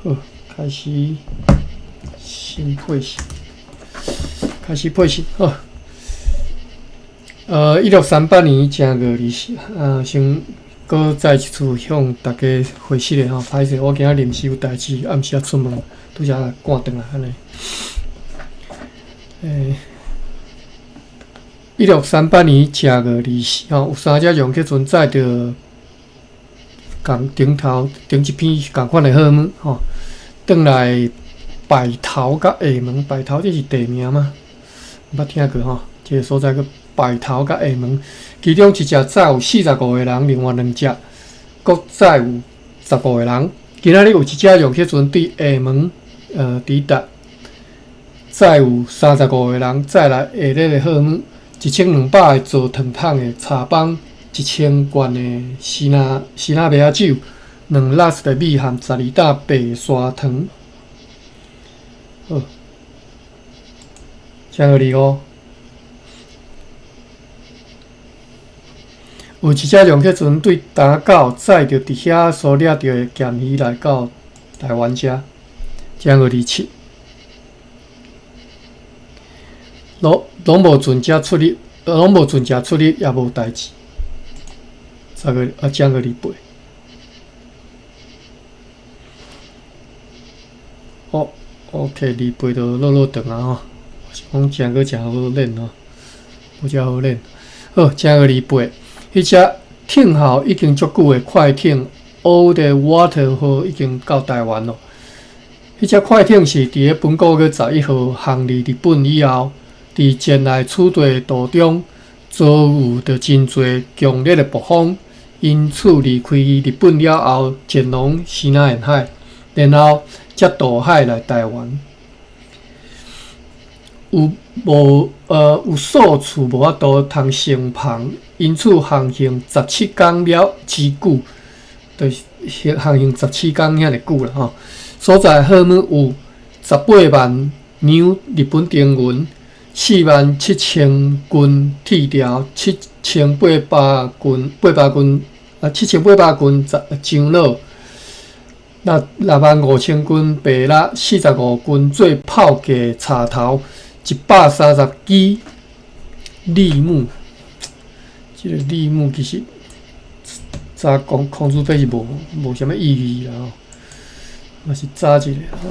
好，開始新配信，開始配信。好，1638年正月20，先閣再一次向大家回信咧吼。歹勢，我今仔臨時有代誌，暗時仔出門，拄才趕轉來按呢。1638年正月20吼，有三隻楊客船載著仝頂頭頂一篇仝款的號碼吼，轉來白頭佮廈門，白頭這是地名嗎？毋捌聽過吼，這个所在叫白頭佮廈門，其中一隻載有45個人，另外兩隻閣載有15個人。今仔日有一隻楊客船對廈門抵達，載有35個人，載來下列的號碼：1200個做糖桶的茶枋，1000罐的西拿麥仔酒，兩籃的米含12擔白砂糖。好，正月25，有一隻楊客船對打狗載著佇遐所掠著的鹹魚來到台灣遮。正月27，攏無船隻出入，攏無船隻出入，也無代誌。十月啊，正月28。哦，OK，28就落落長啊吼，是講誠閣誠好練吼，無遮好練。好，正月二八，彼隻停靠已經足久的快艇 Old Water 號已經到台灣咯。彼隻快艇是佇咧本個月11號航離日本以後，佇前來此地途中遭遇著真濟強烈的暴風，因此離開日本了後，前往西南沿海，然後才渡海來台灣。有無有數處無法度通升帆，因此航行17工了之久，就是航行十七工遐爾久啦吼。所載號碼有18萬兩日本銅銀、4萬7千斤鐵條、7800斤800斤啊7800斤樟腦、6萬5千斤白蠟、45斤做炮架插頭、130支栗木。這个栗木其實查講空煮費是無啥物意義啦吼，嘛是查一下吼。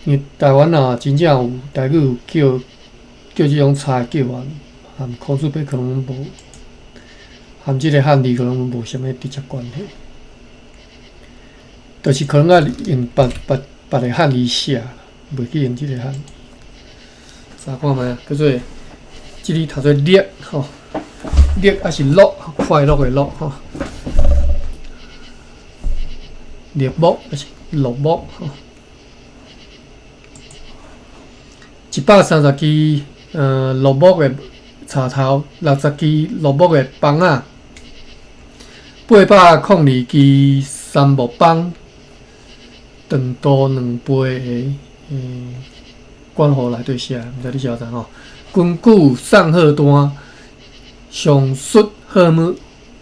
因為台灣若真正有台語有叫叫這種茶的叫法，含空煮費可能無，含這个漢字可能無啥物直接關係，就是可能愛用別別別个漢字寫，袂去用這个漢字。查看覓啊，叫做這裡讀做樂吼，樂抑是樂，快樂的樂吼，樂木抑是樂木吼。130支蘆木的插頭，60支蘆木的枋仔，802支杉木枋，長度2倍的管號內底寫，毋知你曉得吼。根據送貨單，上述號碼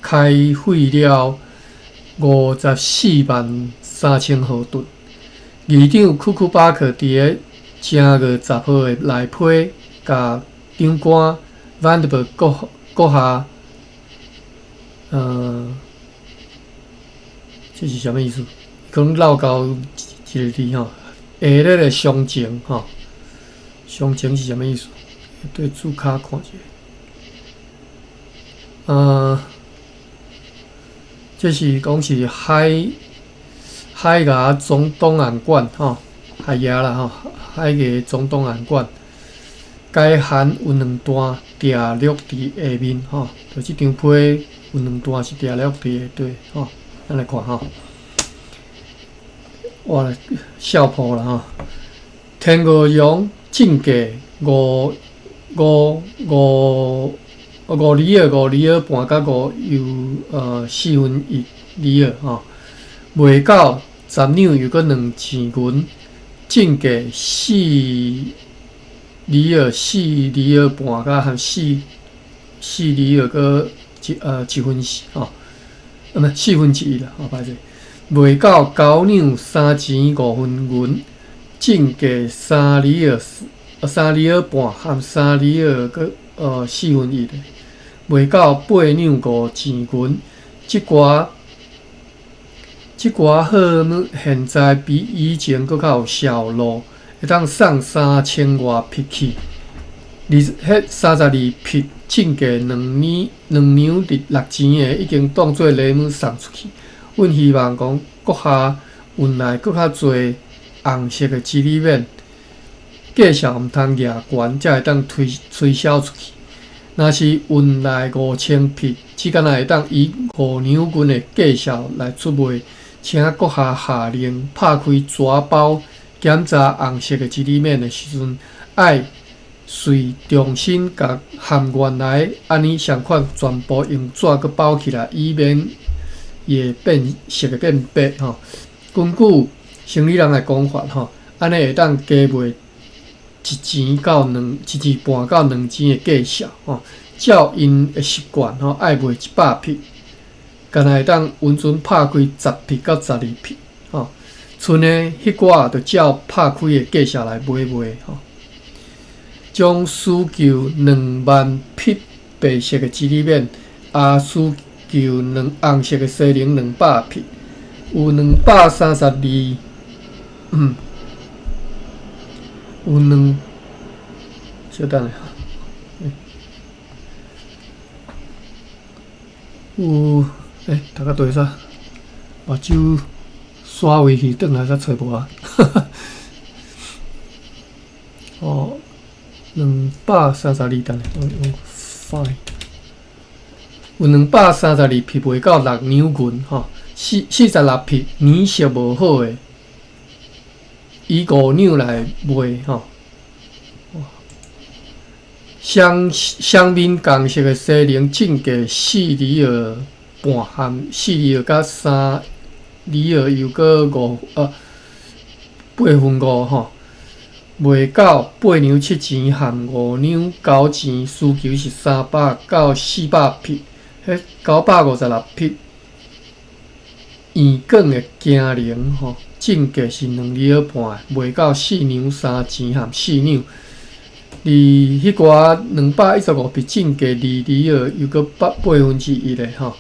開費了54萬3千荷頓。議長庫庫巴克佇咧正月10號的內批，共長官范德伯閣下，這是啥物意思？可能漏交一个字吼，下列的詳情吼，詳情是啥物意思？對註卡看一下。這是講是海牙總檔案館吼，海牙啦吼，海牙總檔案館。該函有兩段訂錄佇下面吼，就這張批有兩段是訂錄佇下底吼，咱來看吼。哇，笑破啦吼！天鵝絨進價五五五五里爾五里爾半佮五又1/4里爾吼，賣到10兩又閣2錢銀，進價4里爾4里爾半佮含四里爾閣一1分4吼，啊毋1/4啦，吼歹勢。賣到9兩3錢5分銀，進價3里爾3里爾半含3里爾閣4分1的，賣到8兩5錢銀。這寡好物現在比以前閣較有銷路，會當送3000外匹去。彼32匹進價2兩6錢的，已經當做禮物送出去。阮希望講閣下運來閣較濟紅色的織裡面，價數毋通額懸，才會當推銷出去。若是運來5000匹，只敢若會當以5兩銀的價數來出賣。請閣下下令拍開紙包，檢查紅色的織裡面的時陣，愛隨重新共和原來按呢相款，全部用紙閣包起來，以免伊會變色會變白吼。根據生理人的講法吼，按呢會當加賣一錢到兩一錢半到2錢的價數吼。照𪜶的習慣吼，愛賣100匹。敢若會當穩準拍開10匹到12匹，吼，賰的彼寡就照拍開的價數來買賣，吼。將需求2萬匹白色的織裡面，也需求兩紅色的西絨200匹，有232，有兩，稍等下，有。欸，讀到佗煞，目睭煞位去，轉來煞揣無啊！哦，232，等下，我 find 有232匹賣到6兩銀吼，46匹顏色無好的，以5兩來賣吼。雙雙面仝色的西絨進價4里爾半含4里爾佮3里爾又閣5 8分5吼，賣到8兩7錢含5兩9錢，需求是300到400匹，彼956匹圓卷的金龍吼，進價是2里爾半，賣到4兩3錢含4兩。而彼寡215匹進價2里爾又閣1/8的吼。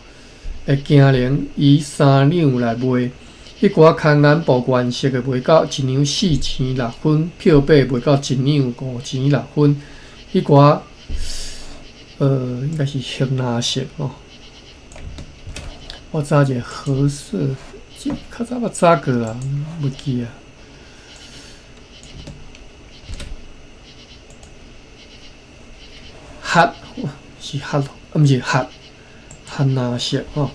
的金龍以3兩來賣，彼寡空眼布原色的賣到1兩4錢6分，票碼賣到1兩5錢6分。彼寡應該是黑藍色吼。我查一下褐色，這較早捌查過啦，袂記啊。黑是黑，毋是黑。番藍色吼，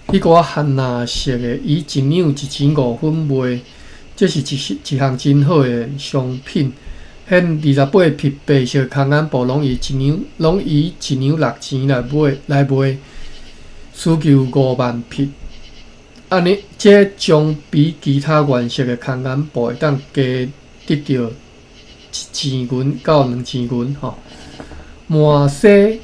彼寡番藍色的以1兩1錢5分賣，這是一一項真好的商品。彼28匹白色空眼布攏以一兩，攏以1兩6錢來買來賣，需求5萬匹。按呢，這將比其他顏色的空眼布會當加得著1錢銀到2錢銀吼。麻紗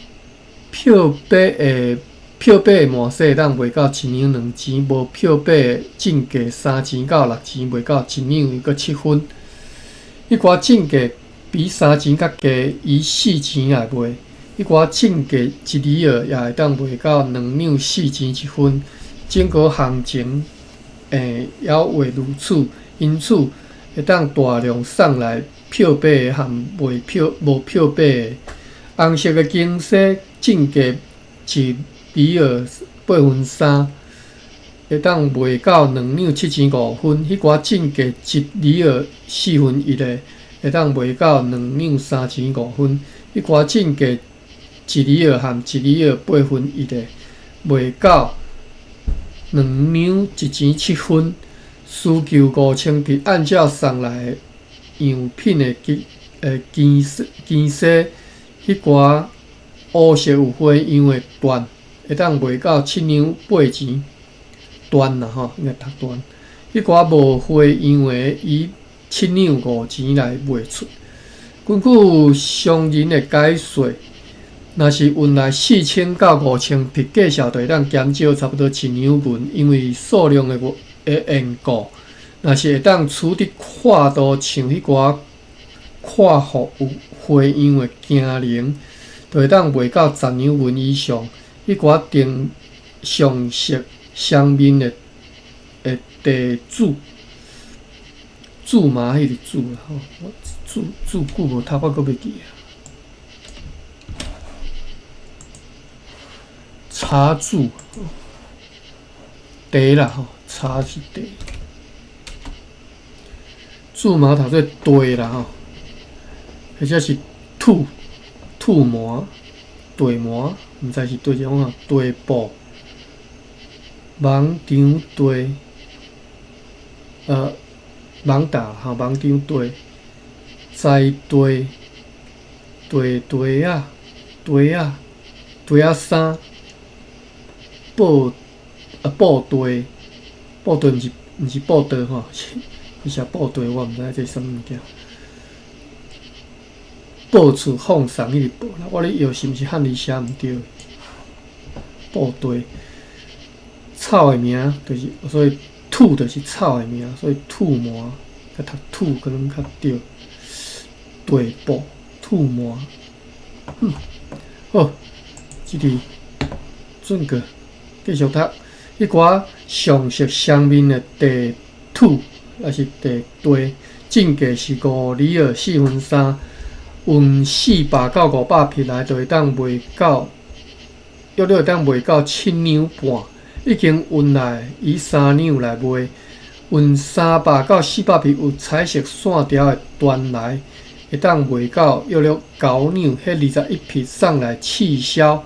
票碼的。票碼的麻紗會當賣到1兩2錢，無票碼的進價3錢到6錢，賣到1兩閣7分。彼寡進價比3錢較低，以4錢來賣。彼寡進價1里爾也會當賣到2兩4錢1分。整個行情猶會如此，因此會當大量送來票碼的和袂票無票碼的。紅色的金紗進價1里爾8分3，會當賣到2兩7錢5分。彼寡進價1里爾4分1的，會當賣到2兩3錢5分。彼寡進價1里爾和1里爾8分1的，賣到2兩1錢7分。需求5000匹，按照送來的樣品的金紗，彼寡烏色有花樣的緞，會當賣到7兩8錢，緞啦吼，應該讀緞。彼寡無花樣的，以7兩5錢來賣出。根據商人的解說，若是運來4000到5000匹，價數就會當減少差不多1兩銀，因為數量的的緣故，若是會當取得闊度像彼寡闊幅有花樣的驚龍，就會當賣到10兩銀以上。彼寡定上色雙面的的地主，苧麻彼個苧啦吼，我苧苧久無讀，我閣袂記啊。茶柱，茶啦吼，茶是茶。苧麻讀做地啦吼，或者是土土麻、地麻，毋知是對種啊，地布、網場地，網罩吼，網場地、栽地、地地仔、地仔、地仔衫、布啊布地、布地毋是布袋吼，是寫布地，我毋知這啥物物件。報出放送彼個報啦，我咧搖是毋是漢字寫毋對？布地草的名就是，所以土就是草的名，所以苧麻佮讀土可能較對。地布苧麻，好，這裡準過繼續讀。彼寡上色雙面的地土，抑是地地，進價是5厘爾4分3。運400到500匹來，就會當賣到，約略會當賣到7兩半。已經運來以3兩來賣。運300到400匹有彩色線條的緞來，會當賣到約略9兩。彼21匹送來試銷，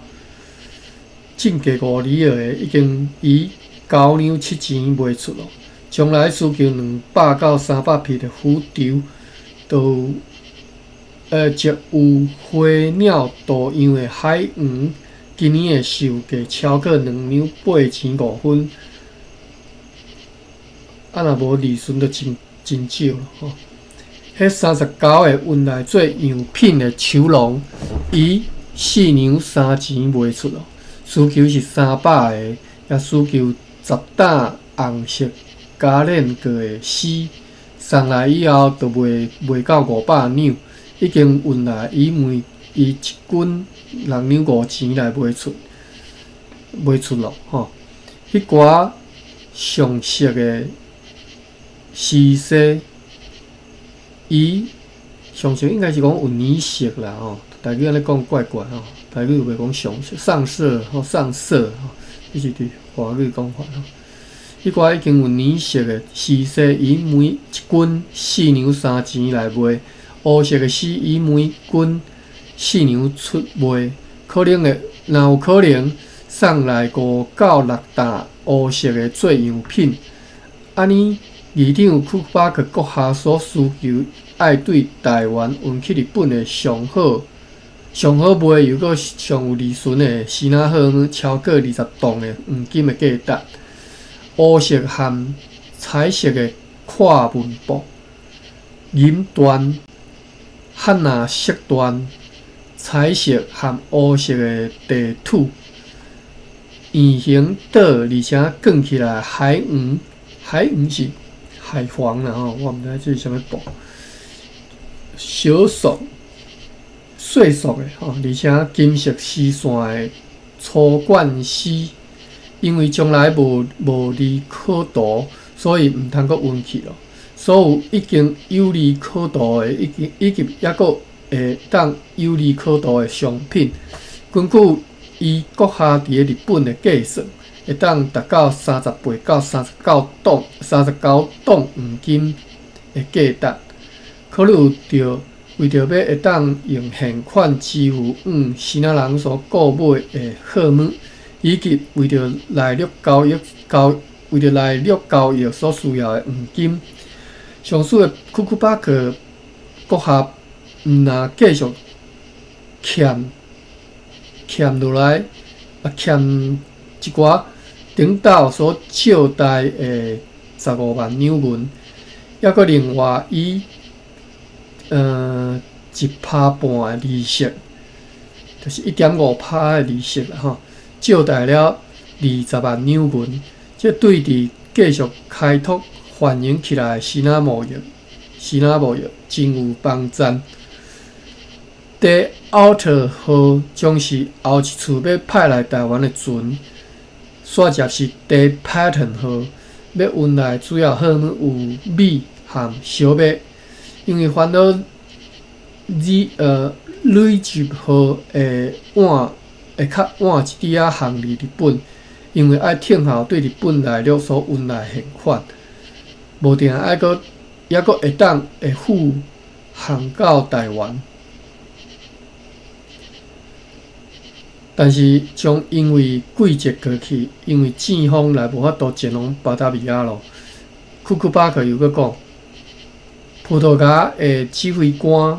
進價5厘爾的，已經以9兩7錢賣出咯。將來需求200到300匹的府籌，都則有花鳥圖樣的海黃，今年的售價超過2兩8錢5分。啊，若無利潤就真真少咯吼。彼39个運來做樣品的囚籠，以4兩3錢賣出咯。需求是300个，也需求10擔紅色加練過的絲，送來以後就賣賣到500兩。已經運來以每以一斤6兩5錢來賣出，賣出咯吼。彼寡上色的絲紗，伊上色應該是講有泥色啦吼，台語按呢講怪怪吼，台語袂講上色上色吼上色吼，這是佇華語講法吼。彼寡已經有泥色的絲紗，以每一斤4兩3錢來賣。烏色的絲以每斤4兩出賣，可能會若有可能送來5到6擔烏色的做樣品。按呢，議長庫巴克閣下所需求愛對臺灣運去日本的上好、上好賣又閣上有利潤的支那號物，超過20磅的黃金的價值。烏色和彩色的闊紋布、銀緞。漢拿色緞、彩色和烏色的地土，圓形島，而且捲起來海黃，海黃是海黃啦吼，我毋知這是啥物布。小束、細束的吼，而且金色絲線的粗管絲，因為將來無無利可圖，所以毋通閣運去咯。所有已經有利可圖的，已經以及抑閣會當有利可圖的商品，根據伊閣下佇咧日本的計算，會當達到38到39磅、39磅黃金的價值。考慮著為著欲會當用現款支付往支那人所購買的貨物，以及為著內陸交易交為著內陸交易所需要的黃金。上述的庫庫巴克閣下毋若繼續欠欠落來，啊欠一寡頂斗所借貸的15萬兩銀，抑閣另外以1.5%的利息，就是1.5%的利息啦吼，借貸了20萬兩銀，這對佇繼續開拓繁榮起來的支那貿易，支那貿易真有幫贊。第奧特號將是後一次欲派來臺灣的船，煞接是第 Patton 號，欲運來主要貨物有米和燒麥。因為煩惱 Z 累積號會晚會較晚一點仔航離日本，因為愛聽候對日本內陸所運來現款，無定愛閣猶閣會當會赴航到臺灣。但是將因為季節過去，因為戰風來無法度前往巴達維亞咯。庫庫巴克又閣講，葡萄牙的指揮官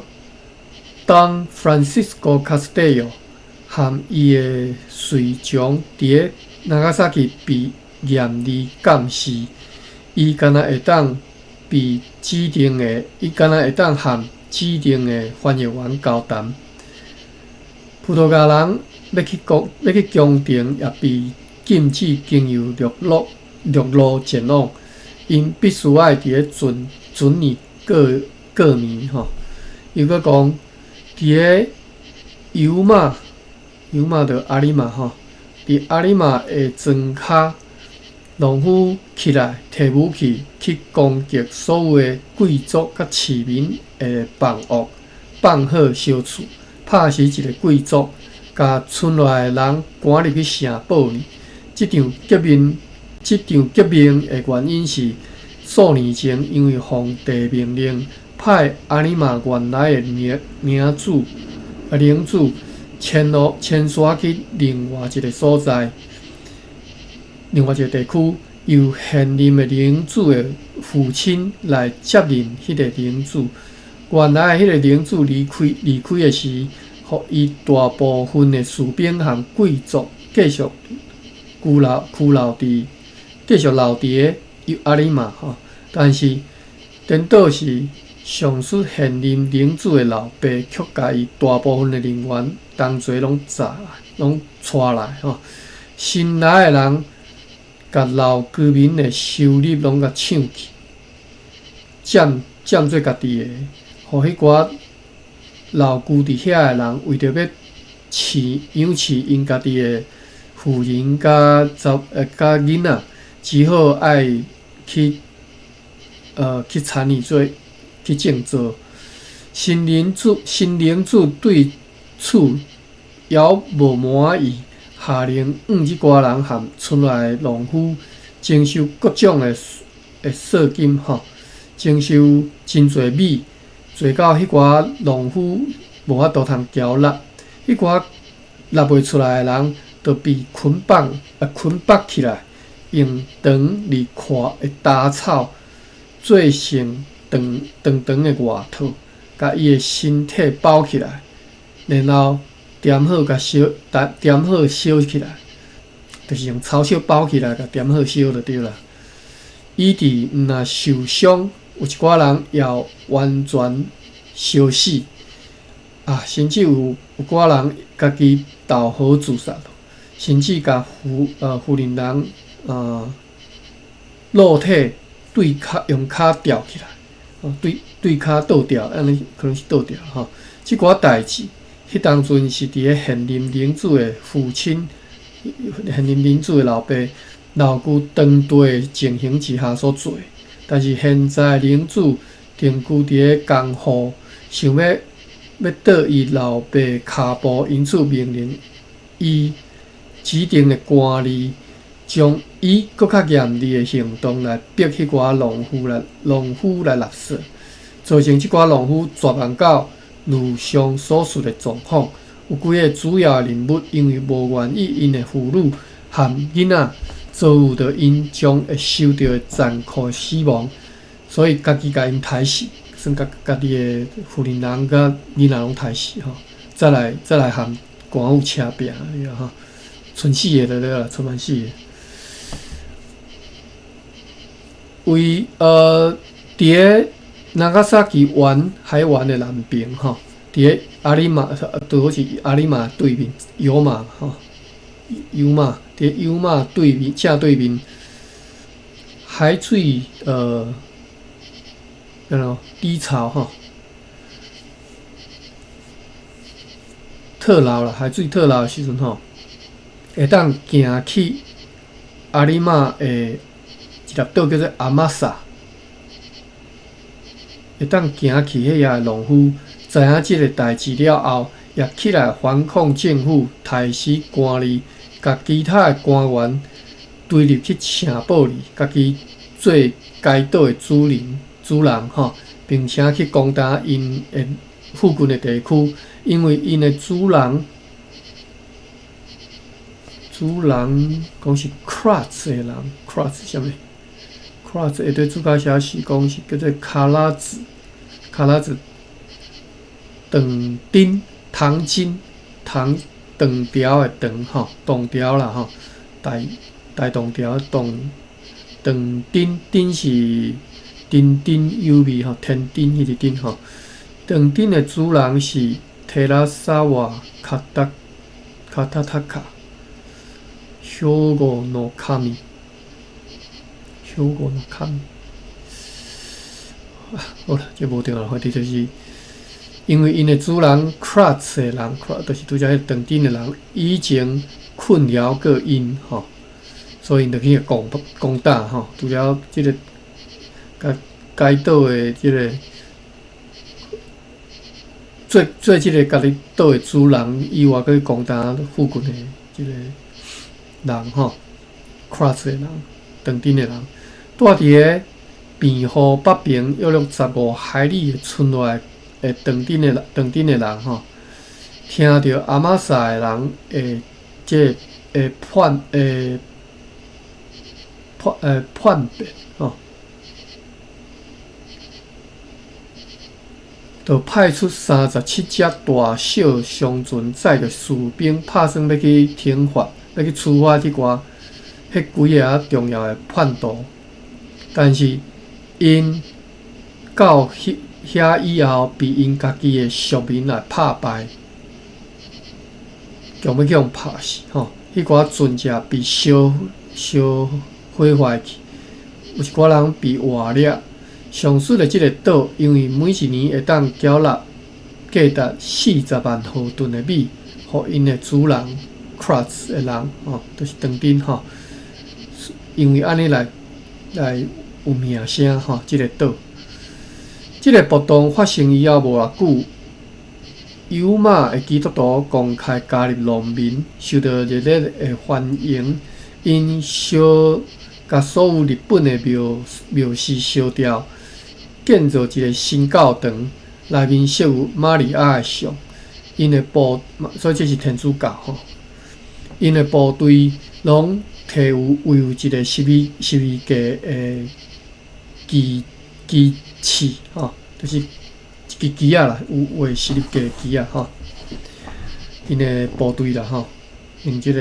Don Francisco Castello 和伊的隨從佇咧納加薩基被嚴厲監視，伊敢若會當被指定的，伊敢若會當和指定的翻譯員交談。葡萄牙人欲去國，欲去宮廷，也被禁止經由陸路陸路前往，𪜶必須愛佇咧船船裡過過暝吼。又閣講，佇咧油馬油馬就阿里馬吼，佇阿里馬的莊跤，農夫起來提武器去攻擊所有的貴族佮市民的房屋，放火燒厝，拍死一个貴族。共村內的人趕入去城堡裡。這場革命，這場革命的原因是數年前，因為皇帝命令派阿里瑪原來的領領主領主遷落遷徙去另外一个所在，另外一个地區，由現任的領主的父親來接任彼个領主。原來的彼個領主離開離開的時，予伊大部分的士兵和貴族繼續拘留拘留佇繼續留佇个阿里瑪吼，但是顛倒是上述現任領主的老爸，卻共伊大部分的人員同齊攏炸攏帶來吼，新來的人共老居民的收入攏共搶去，佔佔做家己的，予彼寡老居佇遐的人為著欲飼養飼𪜶家己的婦人佮查佮囡仔，只好愛去去參與做去種作。新領主新領主對此猶無滿意，下令向這寡人和村內的農夫徵收各種的的稅金吼，徵收真濟米。濟到彼寡農夫無法度通繳納，彼寡納袂出來的人，就被捆綁啊捆綁起來，用長而闊的稻草做成長長長的外套，共伊的身體包起來，然後點火共燒，點火燒起來，就是用草席包起來，共點火燒就對啦。以致毋若受傷，有一寡人也完全燒死，啊，甚至有有寡人家己投河自殺，甚至共婦婦人人裸體對跤用跤吊起來，對對跤倒吊，按呢可能是倒吊吼。這寡代誌，彼當陣是佇咧現任領主的父親，現任領主的老爸留居當地的情形之下所做。但是現在領主定居佇咧江戶，想欲欲倒伊老爸跤步，因此命令伊指定的官吏，將以閣較嚴厲的行動來逼彼寡農夫來農夫來納稅，造成這寡農夫絕望到如上所述的狀況。有幾个主要的人物因為無願意𪜶的婦女和囡仔遭遇著𪜶將會受著的殘酷死亡，所以家己共𪜶刣死，算共家己的婦人人佮囡仔攏刣死吼，再來再來和官府車拚吼，賰死的就對啦，賰蠻死的。為佇咧納加薩基灣海灣的南邊吼，佇咧阿里馬，拄好是阿里馬對面，油馬吼，油馬佇咧油馬對面正對面，海水按怎低潮吼，退流啦，海水退流的時陣吼，會當行去阿里馬的一粒島叫做阿瑪薩，會當行去彼遐的農夫知影這个代誌了後，也起來反抗政府，刣死官吏，共其他的官員追入去城堡裡，家己做該島的主人主人吼，並且去攻打𪜶的附近的地區，因為𪜶的主人主人講是 Kratz 的人，Kratz 啥物？Kratz 下底注解寫是講是叫做卡拉子，卡拉子長丁唐金唐唐朝的唐吼，唐朝啦吼，大大唐朝唐長丁丁是津津有味吼，天丁彼个丁吼。長丁的主人是提拉薩瓦卡達卡塔塔卡，兵庫の神，兵庫の神。啊，好啦，這無重要，反正就是因為𪜶的主人 Kratz 的人，就是拄才彼長丁的人，以前困擾過𪜶吼，所以𪜶就去攻攻打吼，除了這个共該島的這个做做這个家己島的主人以外，閣去攻打附近的這个人吼，Kratz 的人，長丁的人，蹛佇个辯護北爿約略15海里的村落的長丁的長丁的人吼，聽著阿瑪薩的人的這个的叛的叛叛變吼，就派出37隻大小商船，載著士兵，拍算欲去懲罰，欲去處罰這寡彼幾个仔重要的叛徒。但是𪜶到彼遐以後，被𪜶家己的屬民來拍敗，強欲去予拍死吼。彼寡船隻被燒燒毀壞去，有一寡人被活掠。上述的這个島，因為每一年會當繳納價值40萬荷頓的米，予𪜶的主人 Kratz 的人吼，就是長丁吼。因為按呢來來有名聲吼，這个島。這个暴動發生以後無偌久，尤馬的基督徒公開加入農民，受到熱烈的歡迎。𪜶燒共所有日本的廟廟寺燒掉，建造一个新教堂，內面設有瑪利亞的像。𪜶的部，所以這是天主教吼。𪜶的部隊攏提有圍有一个十字架的旗旗幟吼，就是一支旗仔啦，有畫十字架的旗仔吼。𪜶的部隊啦吼，用這个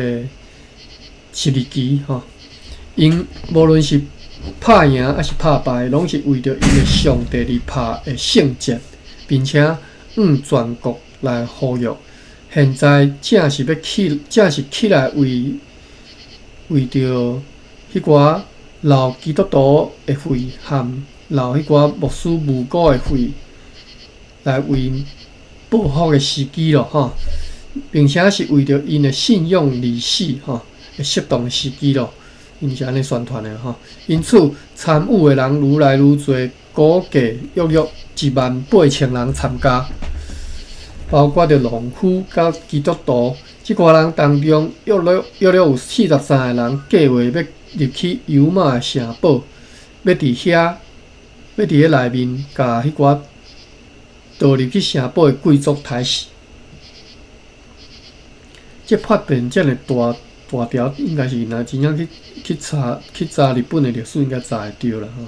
十字旗吼。𪜶無論是拍贏抑是拍敗，攏是為著𪜶的上帝而拍的聖戰，並且向全國來呼籲。現在正是欲起，正是起來為為著彼寡流基督徒的血和流彼寡牧師無辜的血來為報復的時機囉吼，並且是為著𪜶的信仰而死吼，適當的時機囉。𪜶是按呢宣傳的吼，因此參與的人愈來愈濟，估計約約18,000人參加，包括著農夫佮基督徒。這寡人當中，約略約略有43個人計劃欲入去尤馬的城堡，欲佇遐，欲佇彼內面共彼寡逃入去城堡的貴族刣死。這叛變遮爾大大條，應該是若真正去去查去查日本的歷史，應該查會著啦吼。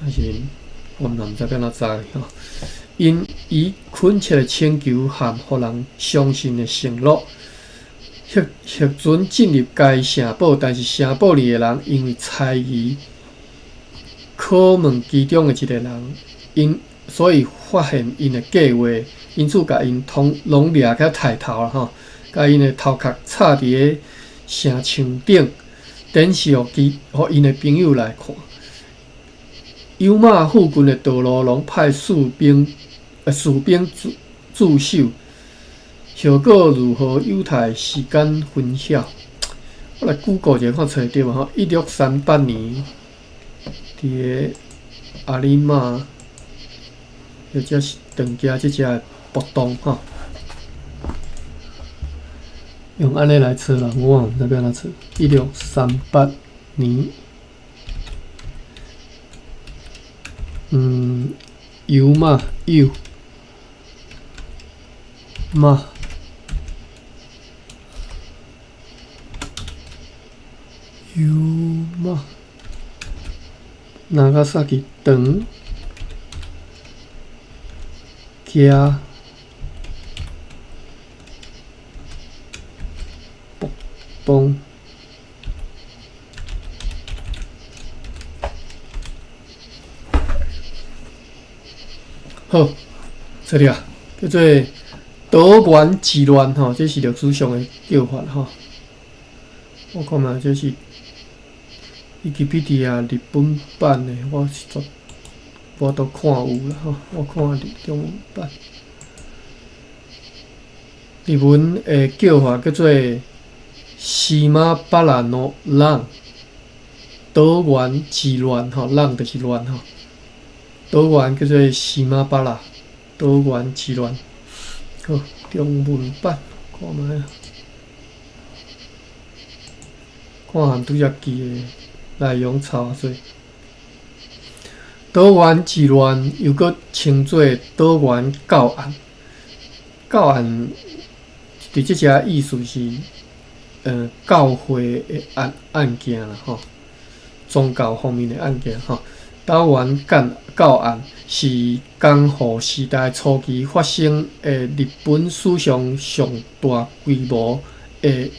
但是我嘛毋知欲按怎查去吼。𪜶以懇切的請求和予人相信的承諾，核核准進入該城堡，但是城堡裡的人因為猜疑，拷問其中的一个人，𪜶所以發現𪜶的計劃，因此共𪜶統攏掠起刣頭啦吼，共𪜶的頭殼插佇咧城牆頂，展示予其予𪜶的朋友來看。油馬附近的道路攏派士兵駐守，效果如何？有待時間分曉。我來 Google 一下看揣著無吼？1638年，佇个阿里馬，或者是長崎這遮的暴動吼。用按呢來揣啦，我嘛毋知欲按怎揣。一六三八年，油馬油馬油馬，長崎長崎暴動。好，這裡啊，叫做島原之亂吼，這是歷史上的叫法吼。我看覓，這是 Wikipedia 日本版的，我是絕無法度看有啦吼。我看日中文版，日文的叫法叫做島原の亂，島原之亂吼，亂就是亂吼。島原叫做島原，島原之亂。好，中文版看覓啊？看和拄才記的內容差偌濟。島原之亂又閣稱做島原教案，教案佇這遮意思是，教會的案件啦吼，宗教方面的案件吼。島原教案是江戶時代初期發生的日本史上上大規模的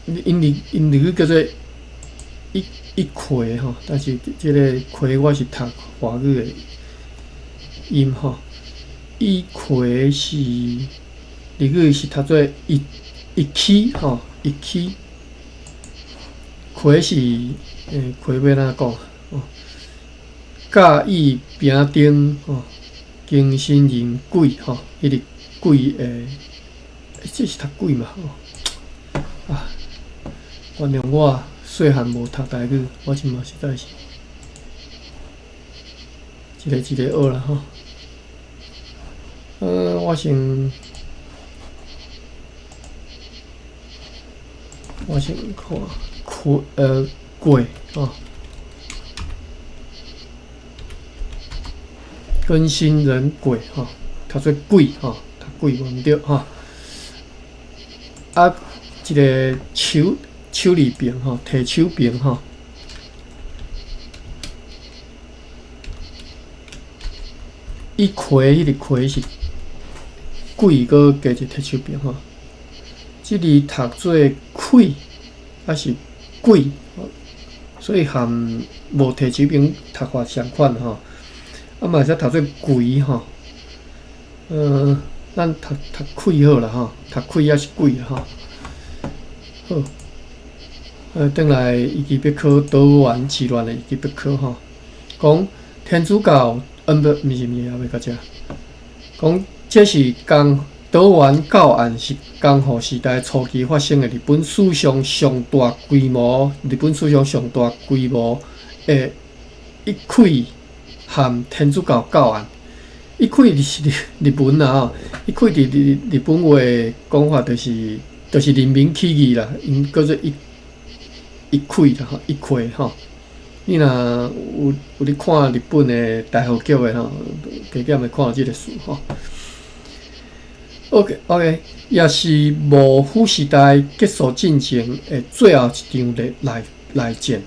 ，𪜶日語叫做一揆吼，但是這个揆我是讀華語的音吼，一揆是日語是讀做一起吼，一起，揆是揆欲按怎講？哦，甲乙丙丁吼，庚辛壬癸吼，彼个癸的，這是讀癸嘛？吼，啊，原諒我細漢無讀台語，我這馬實在是一个一个學啦吼。我先看癸癸吼。庚辛壬癸吼，讀做癸吼，讀癸無毋對吼。啊，一个手字邊吼，提手邊吼。一揆彼个揆是癸閣加一个提手邊吼。這字讀做氣，抑是鬼，所以含無提手邊讀法相款吼。啊嘛會使讀做鬼吼，咱讀氣好啦吼，讀氣抑是鬼吼。好，轉來維基百科島原之亂的維基百科吼，講天主教，不，毋是毋是，猶未到遮。講這是江島原教案是江戶時代初期發生的日本史上上大規模，日本史上上大規模的一揆和天主教教案。一揆是日文啦吼，一揆佇日本話講法就是人民起義啦，𪜶叫做一揆啦吼，一揆吼。你若有咧看日本的大和劇的吼，加減會看到這个詞吼。OK，也是幕府時代結束戰爭的最後一場的內戰，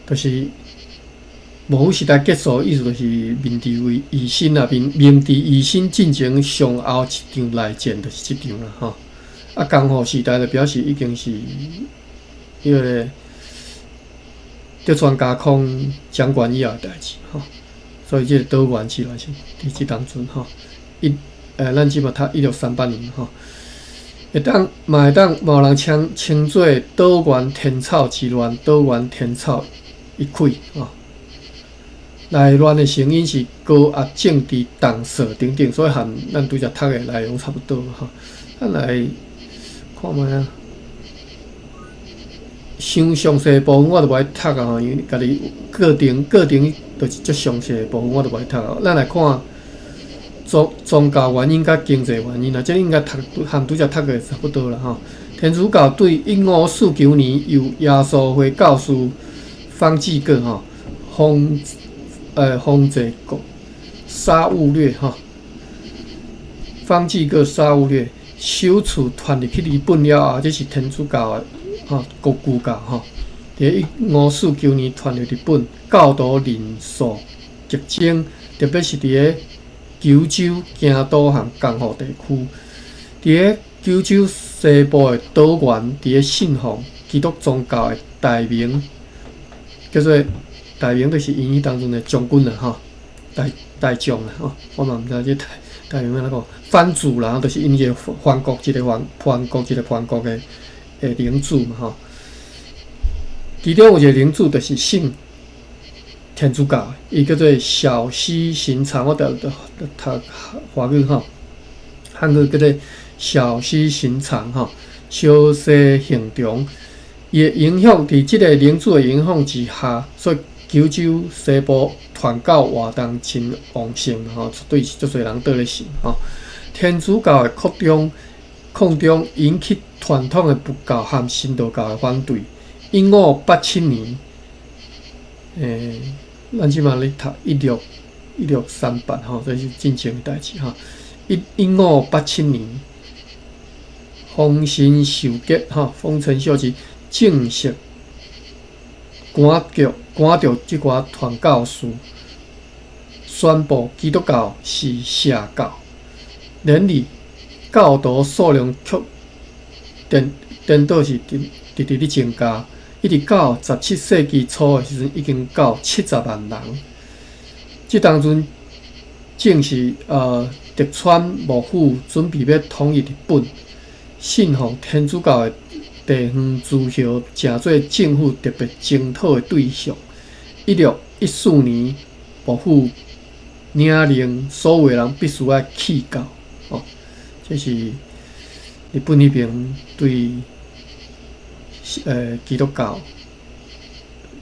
就是幕府時代結束，意思就是明治維新啊，明治維新進前上後一場內戰就是這場啦吼。啊，江戶時代就表示已經是彼个德川家康掌權以後的代誌吼。所以這个島原之亂是佇這當陣吼，咱這馬讀1638年吼，會當嘛會當嘛有人稱稱做島原天草之亂，島原天草一揆吼。內亂的成因是高壓政治動踅等等，所以和咱拄才讀的內容差不多吼。咱來看覓啊。傷詳細部分我就無愛讀啊吼，因為家己過程過程就是足詳細的部分，我就無愛讀啊。咱來看宗宗教原因佮經濟原因啊，這應該讀和拄才讀的差不多啦吼。天主教對1549年由耶穌會教士方濟各吼方方濟各沙勿略吼，方濟各沙勿略首次傳入去日本了後，這是天主教的吼國舊教吼。佇1549年傳入日本，教徒人數激增，特別是佇个九州、京都和江戶地區。佇个九州西部的島原，佇个信奉基督宗教的大名，叫做大名，就是𪜶彼當陣的將軍啦吼，大大將啦吼，我嘛毋知這大大名按怎講，藩主啦，就是𪜶一個藩國一個藩藩國一個藩國的的領主嘛吼。其中有一個領主就是信天主教，伊叫做小西行長，我著著讀華語吼，漢語叫做小西行長吼，小西行長。伊的影響佇這個領主的影響之下，所以九州西部傳教活動真旺盛吼，對足濟人倒咧信吼。天主教的擴張擴張引起傳統的佛教和神道教的反對。1587年，咱這馬咧讀1638吼，這是進前的代誌吼。1587年，豐臣秀吉吼，豐臣秀吉正式趕著趕著這寡傳教士，宣布基督教是邪教。然而，教徒數量卻顛顛倒是直直直咧增加，一直到17世紀初的時陣，已經到70萬人。這當陣正是德川幕府準備欲統一日本，信奉天主教的地方諸侯，成做政府特別征討的對象。1614年，幕府領令所有的人必須愛棄教。哦，這是日本彼邊對基督教，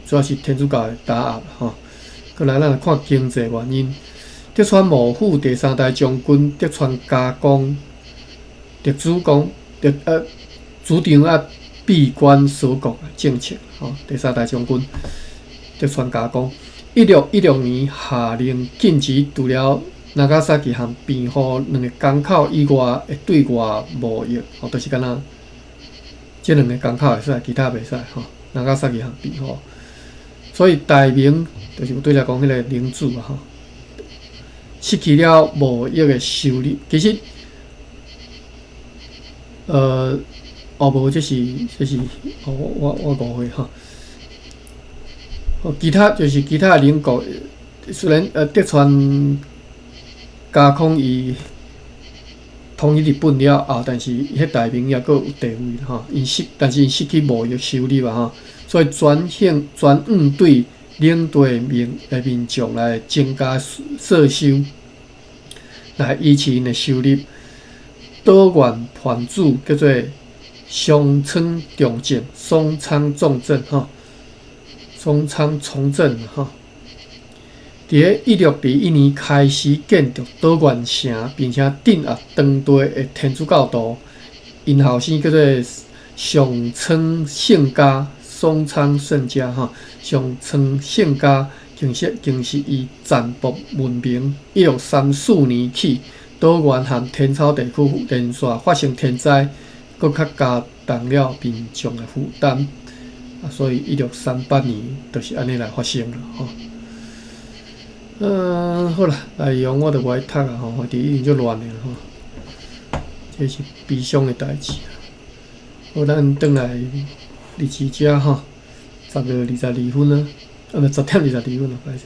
主要是天主教的打壓吼。閣來，咱來看經濟原因。德川幕府第三代將軍德川家光，德主公德主張愛閉關鎖國的政策吼。第三代將軍德川家光，1616年下令禁止除了那伽薩奇和平戶兩個港口以外的對外貿易，吼，就是敢若這兩個港口會使，其他袂使吼。那伽薩奇和平戶，所以大名就是對來講，彼個領主啊吼，失去了貿易的收入。其實，哦無，這是這是，哦我我誤會吼。其他就是其他的鄰國，雖然德川家康伊統一日本了後，但是彼大名猶閣有地位吼，𪜶失，但是𪜶失去貿易收入啊吼，所以轉向轉往對領地民的民眾來增加稅收，來維持𪜶的收入。島原藩主叫做松倉重政，松倉重政吼，松倉重政吼。佇咧1621年開始建築島原城，並且鎮壓當地的天主教徒。𪜶後生叫做上倉勝家，松倉勝家吼，上倉勝家其實更是以殘暴聞名。1634年起，島原和天草地區連續發生天災，閣較加重了民眾的負擔。啊，所以1638年就是按呢來發生了吼。好啦，內容我就無愛讀啊吼，反正已經足亂的吼。這是悲傷的代誌。好，咱轉來日誌遮吼，10月22分啊，啊毋10點22分啊，歹勢。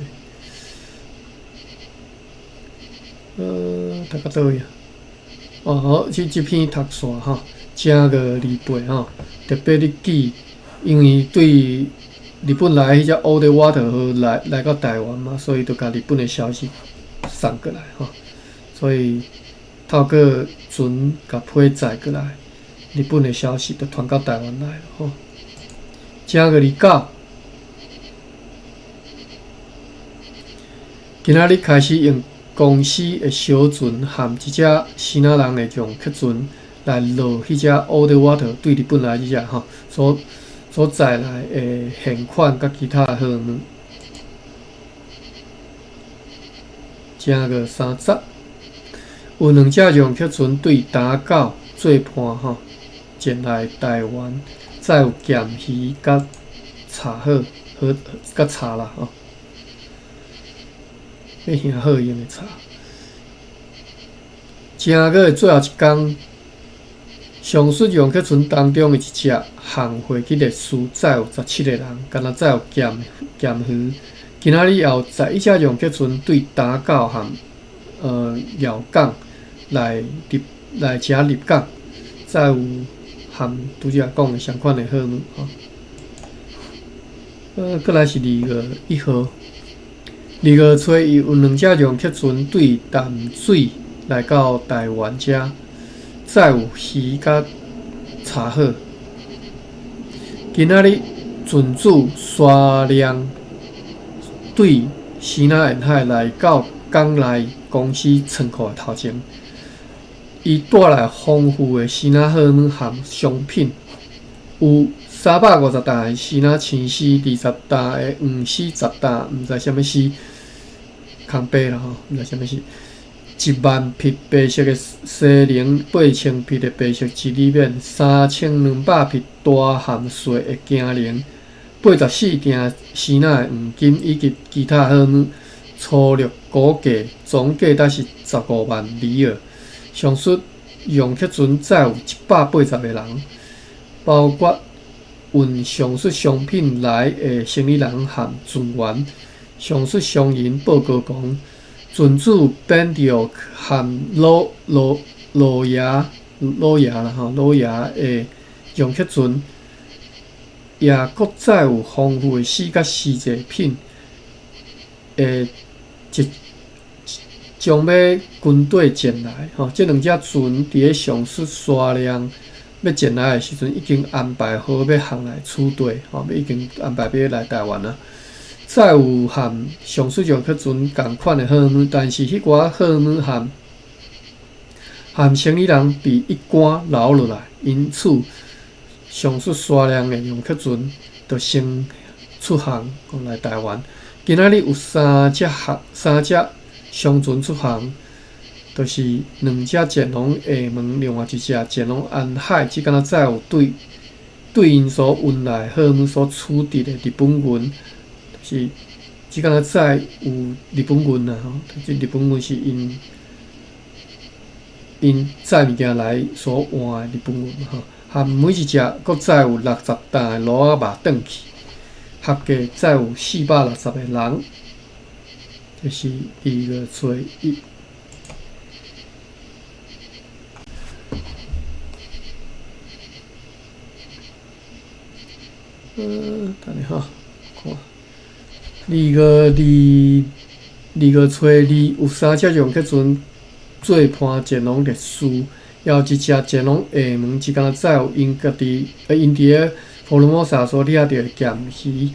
讀到佗位啊？哦，好，這這篇讀煞吼，正月28吼，特別咧記，因為對日本來彼隻奧德瓦特號來到台灣嘛，所以就共日本的消息送過來吼，所以透過船共批載過來，日本的消息就傳到台灣來吼。正月29，今仔日開始用公司的小船和一隻支那人的用客船來落彼隻奧德瓦特對日本來這隻吼所載來的現款佮其他的貨物。正月30，有兩隻用客船對打狗做伴吼，前來台灣，載有鹹魚佮茶好好佮茶啦吼，欲行好用的茶。正月的最後一工，上述用客船當中的一隻航會去歷史載有17個人，敢若載有鹹魚。今仔日也有11隻用客船對打狗和寮港來入來遮入港，載有和拄才講的相款的貨物吼。閣來是2月1號，2月初一有兩隻用客船對淡水來到台灣遮，載有魚佮茶好。今仔日船主沙亮對支那沿海來到港內公司倉庫的頭前，伊帶來豐富的支那貨物和商品，有350擔的支那青絲，20擔的黃絲，10擔毋知啥物絲，空白啦吼，毋知啥物絲。1萬匹白色的西寧，8000匹的白色吉利免，3200匹大和細的京寧，84鋛支那的黃金以及其他貨物，粗略估計總價值是15萬里爾。上述用客船載有180個人，包括運上述商品來的生意人和船員。上述商人報告講，船主變著和老老老爺老爺啦吼，老爺的用客船，也閣載有豐富的絲佮絲製品，會即將欲軍隊前來吼。這兩隻船佇咧上述沙量欲前來的時陣，已經安排好欲航來此地吼，欲已經安排欲來台灣啊。載有和上述用客船仝款的貨物，但是彼寡貨物和生意人被一竿留落來，因此上述沙量的用客船就先出航來台灣。今仔日有三隻商船出航，就是兩隻前往廈門，另外一隻前往安海。這敢若載有對𪜶所運來貨物所取得的日本銀。是，這敢若載有日本銀啦吼，這日本銀是𪜶載物件來所換的日本銀吼，和每一隻閣載有60擔的鱸仔肉轉去，合計載有460個人。這是2月初一。等下哈，看。2月2，2月初二有三隻用客船做伴前往歷史，也有一隻前往廈門，這敢若載有𪜶家己，𪜶佇咧福爾摩沙所掠著的鹹魚，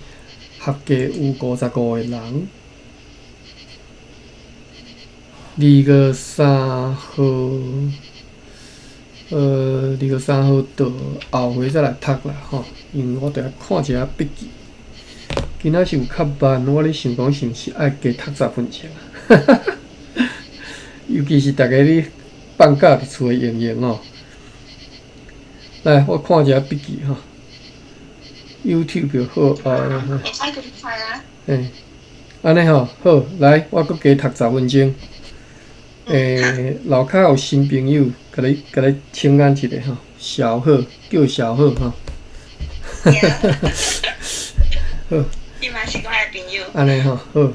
合計有55個人。2月3號，2月3號到後回再來讀啦吼，因為我著愛看一下筆記。今仔是有較慢，我咧想講是毋是愛加讀10分鐘啊？尤其是逐家咧放假佇厝的閒閒哦。來，我看一下筆記吼。YouTube 就好啊。欸，按呢吼，好，來，我閣加讀十分鐘。樓跤有新朋友，共你請安一下吼，小賀，叫小賀吼。好。伊嘛是我的朋友。按呢吼，好。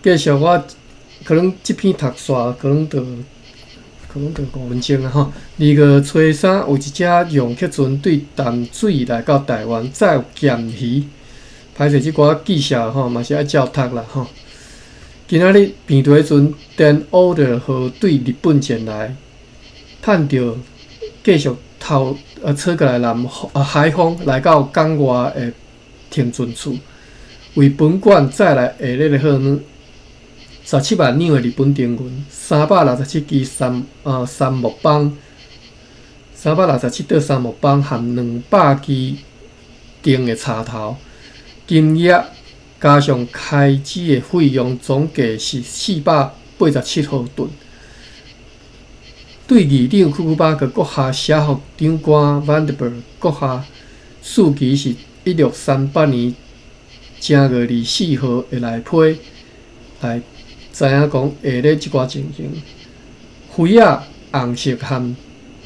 繼續我可能這篇讀煞，可能就可能著5分钟啊吼。2月初3，有一隻用客船對淡水來到台灣，載有鹹魚。歹勢，這寡記者吼嘛是愛照讀啦吼。今仔日病毒彼陣，電奧德號對日本前來，趁著繼續透吹過來南海風來到港外的停船處，為本館載來下列的貨物：17萬兩的日本丁銀，367支杉木棒，367桌杉木棒含200支釘的插頭，金額加上開支的費用，總計是487毫盾。對議長庫庫巴克閣下寫予長官范德伯閣下，數期是1638年正月24號的內批，來知影講下咧這寡情形。魚仔紅色和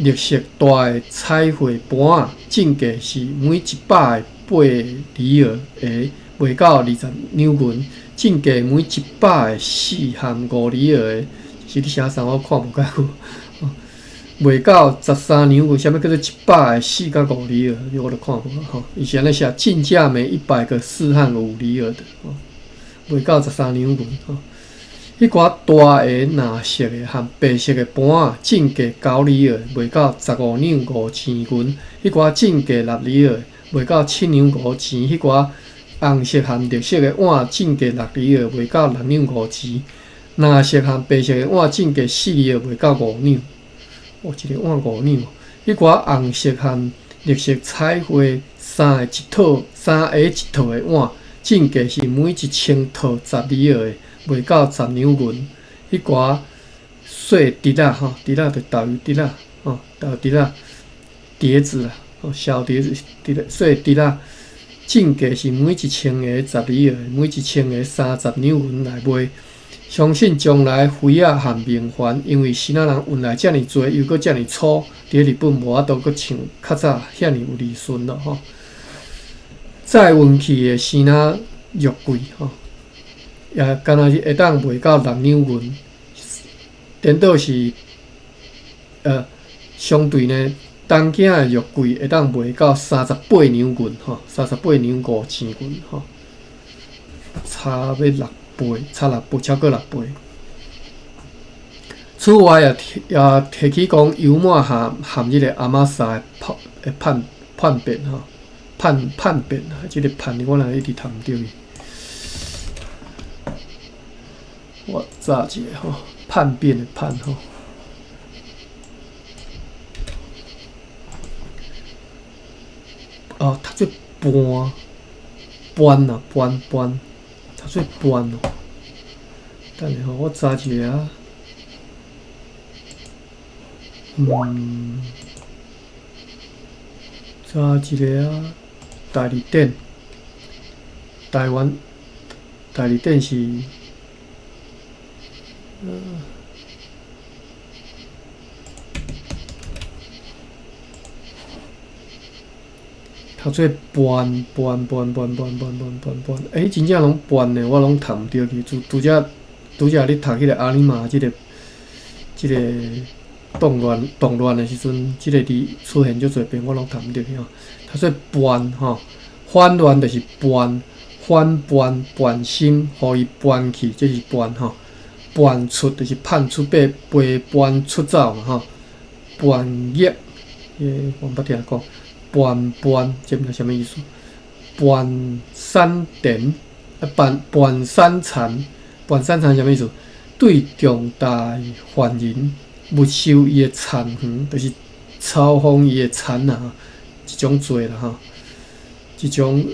綠色大的彩繪盤仔，進價是每100個8里爾的，賣到20兩銀；進價每100個4和5里爾的，是你寫啥我看無較久。賣到13兩銀，啥物叫做100個4佮5里爾？我都看無吼。伊是按呢寫，進價每100個4和5里爾的，賣到13兩銀吼。彼寡大个藍色的和白色的盤仔，進價9里爾，賣到15兩5錢銀；彼寡進價6里爾，賣到7兩5錢；彼寡紅色和綠色的碗，進價6里爾，賣到6兩5錢；藍色和白色的碗，進價4里爾，賣到5兩。哦，一个碗5兩。彼寡紅色和綠色彩繪三个一套的碗，進價是每1000套10里爾的，賣到10兩銀。彼寡細碟仔吼，碟仔就豆油碟仔，吼，豆油碟仔，碟子啦，吼，小碟子，碟仔細碟仔，進價是每1000個10里爾，每1000個30兩銀來賣。相信將來魚仔和明礬，因為支那人運來遮爾濟，又閣遮爾粗，佇咧日本無法度閣像較早遐爾有利潤咯吼。載運去的支那肉桂吼，也敢若是會當賣到6兩銀，顛倒是相對呢，東京的肉桂會當賣到38兩銀吼，38兩5錢銀吼，差欲六倍，差六倍，超過六倍。此外也提起講，尤滿含這個阿瑪莎的叛變吼，叛變啊，這個叛我若一直讀毋著伊。我查一下吼，叛變的叛吼。哦，讀做叛，叛啊，叛叛。讀做叛哦，等下吼，我查一下啊。查一下啊，大字典，台灣大字典是，讀做叛叛叛叛叛叛叛叛叛，欸，真正攏叛的，我攏讀毋著去。拄拄才咧讀彼個阿尼瑪這個動亂的時陣，這個字出現足濟遍，我攏讀毋著去吼。讀做叛吼，反亂就是叛，反叛叛心，予伊叛去，這是叛吼。叛出就是叛出被叛出走嘛吼。叛逆，我毋捌聽過。叛叛，這毋知啥物意思？叛山田，叛叛山田，叛山田啥物意思？對重大犯人沒收伊的田園，就是抄封伊的田啊，一種罪啦吼，一種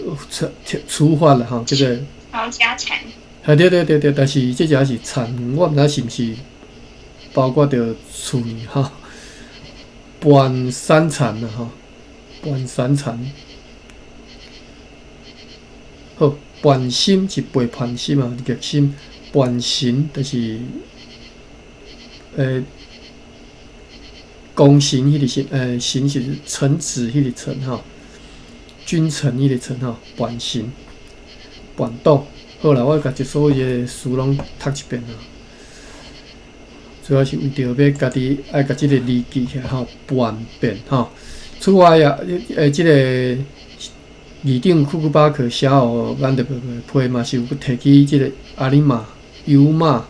處罰啦吼，叫做抄家產。係對對對對，但是這只是田園，我毋知是毋是包括著厝吼，叛山田啊吼。叛山田，好，叛心是背叛心啊，逆心，叛神就是，功臣彼個神，神是臣子彼個臣吼，君臣彼個臣吼，叛神，叛黨。好啦，我共這所有的詞攏讀一遍啊。主要是為著欲家己愛共這个字記起來吼，叛變吼。此外啊，這个議長庫庫巴克寫予咱特別批嘛是有提起這个阿里瑪尤馬，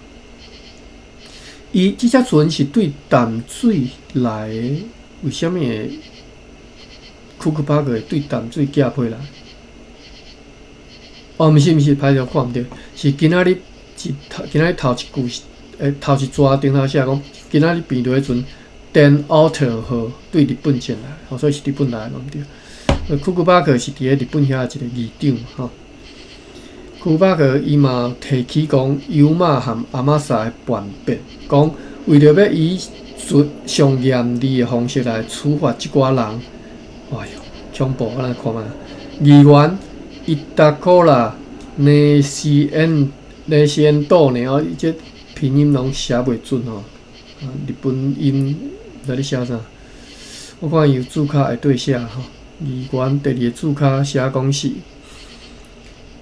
伊這隻船是對淡水來的，為啥物會庫庫巴克會對淡水寄批來？哦，毋是毋是，歹勢，看毋著，是今仔日一頭今仔日頭一句，頭一逝頂頭寫講，今仔日病毒彼陣，電奧特號對日本前來，吼，所以是日本來的，毋對。庫庫巴克是佇咧日本遐一個議長，吼。庫庫巴克伊嘛提起講，尤馬和阿瑪薩的叛變，講為著欲以上嚴厲的方式來處罰這寡人，哎喲，恐怖！咱來看覓，議員伊達科拉內西恩內西恩多呢？哦，伊這拼音攏寫袂準吼，啊，日本音毋知咧寫啥。我看伊有註卡會對寫吼。議員第二个註卡寫講是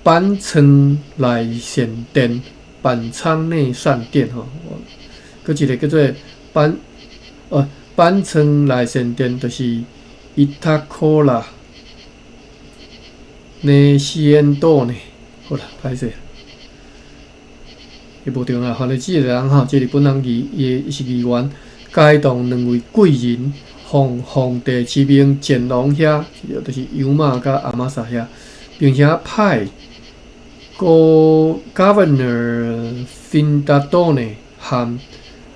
板倉內線店，板倉內線店吼。閣一个叫做板板倉內線店，就是伊塔科拉內西恩多呢。好啦，歹勢，伊無重要，反正這个人吼，這日本人議，伊是議員，該動兩位貴人，奉皇帝之命前往遐，就是尤馬佮阿瑪薩遐，並且派個 Governor 芬達多呢和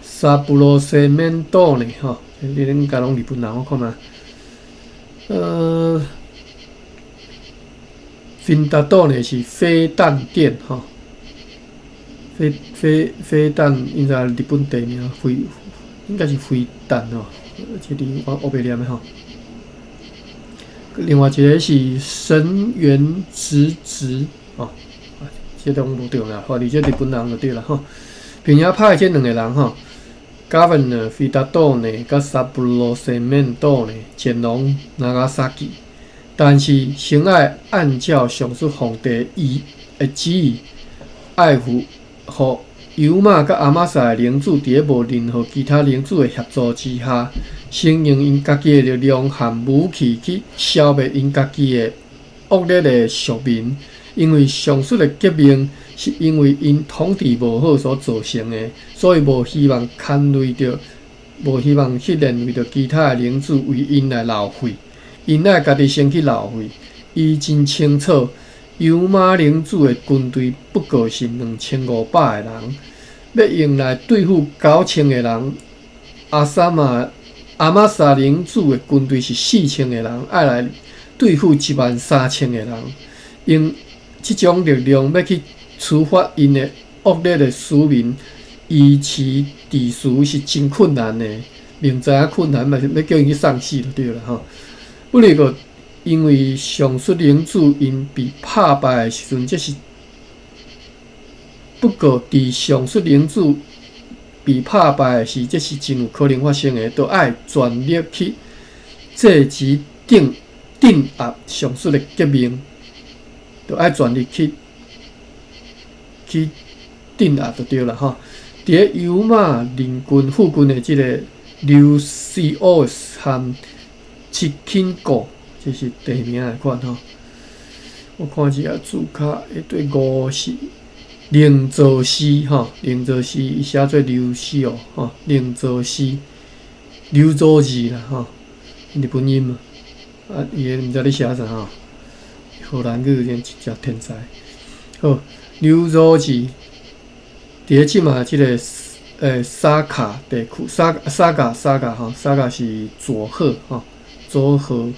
沙布羅西免多呢，吼，這應該攏日本人，我看覓。芬達多呢是飛彈店，吼，飛彈應該日本地名，飛應該是飛彈吼，這字我烏白念的吼。另外一个是神原直直，吼，這攏無重要，反正這日本人就對啦吼。並且派這兩个人吼，Governor 菲達多呢，佮沙布羅西免多呢前往納加薩基，但是先愛按照上述皇帝伊的旨意，愛付予尤馬佮阿瑪薩的領主佇咧無任何其他領主的協助之下，先用𪜶家己的力量和武器去消滅𪜶家己的惡劣的屬民，因為上述的革命是因為𪜶統治無好所造成的，所以無希望牽累著，無希望去連累著其他的領主為𪜶來流血，𪜶愛家己先去流血。伊真清楚，尤馬領主的軍隊不過是2500個人，欲用來對付9000個人。阿薩瑪阿瑪薩領主的軍隊是4000個人，愛來對付13000個人，用這種力量欲去處罰𪜶的惡劣的屬民，維持秩序是真困難的。明知影困難，嘛是欲叫𪜶去送死就對啦吼。不過，因為上述領主𪜶被拍敗的時陣，這是不過佇上述領主被拍敗的時，這是真有可能發生的，都愛全力去制止鎮壓上述的革命，都愛全力去鎮壓就對啦吼。佇咧尤馬鄰近附近的這个劉西奧斯和七慶國，這是地名的款吼。我看一下註卡，一對五是靈座寺吼，靈座寺伊寫做劉西奧吼，靈座寺劉佐寺啦吼，日本音嘛，啊，伊个毋知咧寫啥吼，荷蘭語真正天才。好，劉佐寺佇咧這馬這个沙卡地區，沙嘎吼，沙嘎是佐賀吼，佐賀。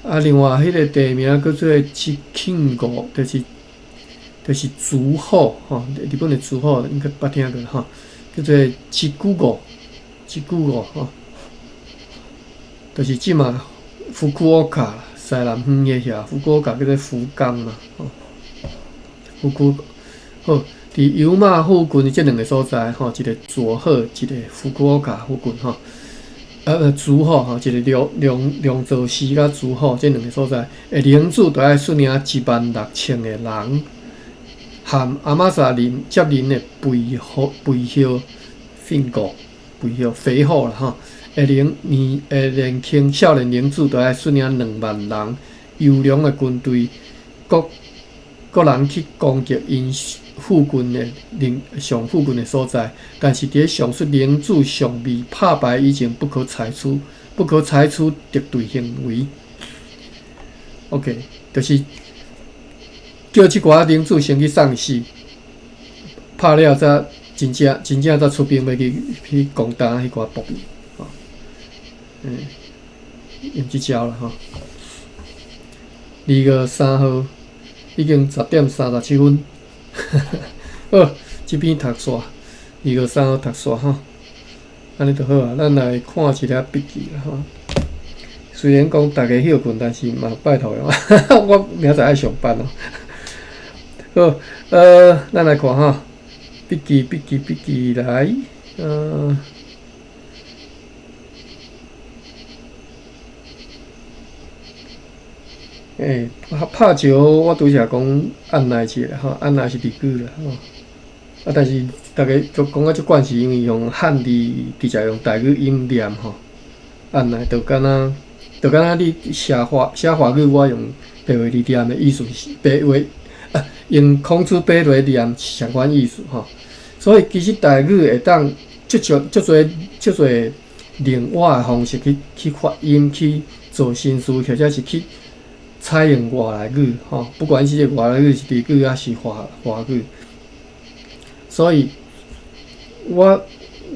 啊，另外彼个地名叫做七慶國，就是竹賀吼，日本的竹賀應該捌聽過吼，叫做七久國，七久國吼，就是這馬福岡西南方的遐，福岡叫做福岡嘛，吼，福岡好，佇尤馬附近的這兩个所在吼，一个佐賀，一个福岡附近吼。竹賀吼，一个龍座寺佮竹賀這兩个所在，的領主都愛率領16000個人，和阿瑪薩林接連的背後背後訓告肥吼肥厚啦吼，會能年會年輕少年靈子，著愛率領2萬人優良的軍隊，各各人去攻擊𪜶附近的靈上附近的所在。但是佇咧上述靈子尚未拍敗以前，不可採取敵對行為。OK，就是叫這寡領主先去送死，拍了才真正真正才出兵欲去去攻打彼寡暴民，吼，用這招啦吼。2月3號已經10點37分，好，這篇讀煞，2月3號讀煞吼，按呢就好啊。咱來看一下筆記啦吼。雖然講逐家歇睏，但是嘛拜託啊，我明仔載愛上班哦。好，咱來看哈，筆記筆記筆記來，拍拍石，我拄才講按捺一下吼，按捺是日語啦吼。啊，但是逐家都講甲足慣是因為用漢字直接用台語音念吼，按捺就敢若就敢若你寫華語，我用白話字念的意思是白話啊，用孔子白話念是相款意思吼。所以其實台語會當足足足濟足濟另外的方式去發音、去做新詞，或者是去採用外來語吼，不管是這個外來語是日語抑是華語。所以我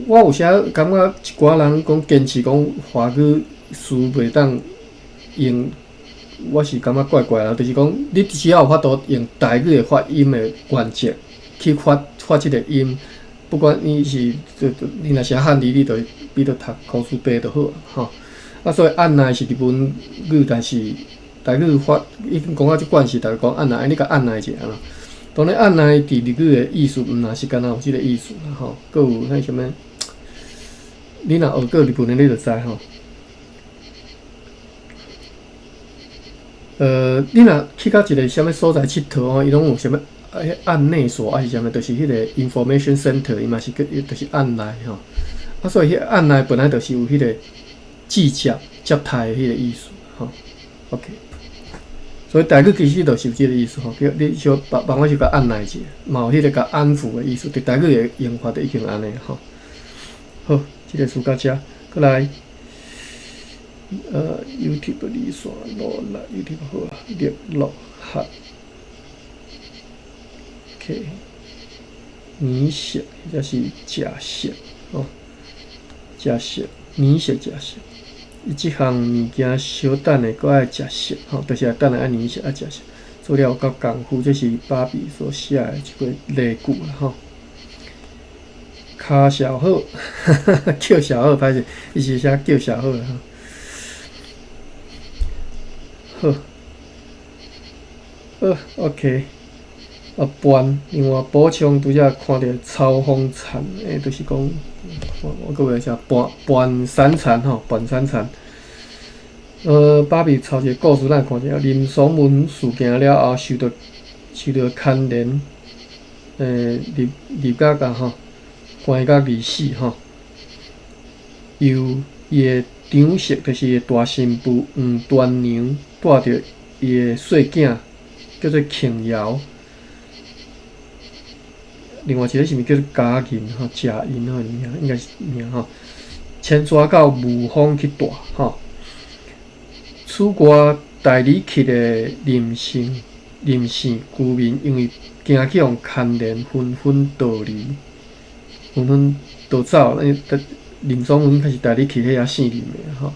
有時感覺一寡人講堅持講華語詞袂當用，我是感覺怪怪啦。就是講，你只要有法度用台語的發音的原則去發這個音，不管你是你若寫漢字，你就讀孔子白就好吼。啊，所以按捺是日文語，但是台語發已經講甲足慣勢，逐家講按捺，你共按捺一下啦。當然，按捺佇日語的意思，毋若是干焦有這個意思啦吼，閣有彼啥物，你若學過日文的，你就知吼。你若去到一個啥物所在𨑨迌吼，伊攏有啥物彼案內所，抑是啥物，就是彼個 information center，伊嘛是叫，就是案內吼。啊，所以彼案內本來就是有彼個接接接待的彼個意思吼。OK。所以台語其實就是有這個意思吼，叫你小幫我去共按捺一下，嘛有彼個共安撫的意思。佇台語的用法就已經按呢吼。好，這個書到遮，閣來，YouTube 二線五六 YouTube 好啊，六六合，OK，年食或者是食食吼，食食年食食食。伊這項物件小等下閣愛食熟吼，就是愛等下愛年熟愛食熟。做了有夠功夫，這是芭比所寫的一個例句啦吼。卡小好，叫小好歹勢，伊是寫叫小好啦吼。好，好，OK。啊，搬，另外補充拄才看著曹風田，就是講，我閣會寫搬搬山田吼，搬山田。芭比抄一個故事，咱來看一下。林爽文事件了後，受到牽連，入入甲吼，關甲二死吼。由伊的長媳，就是伊的大新婦黃端娘，帶著伊的細囝，叫做慶瑤。另外一個是毋是叫做嘉銀吼？贾銀吼名，應該是名吼。遷徙到霧峰去住吼。此外，大里去的林姓居民，因為驚去予牽連，紛紛逃離，紛紛逃走。因為林爽文開始大里去彼遐姓林的吼。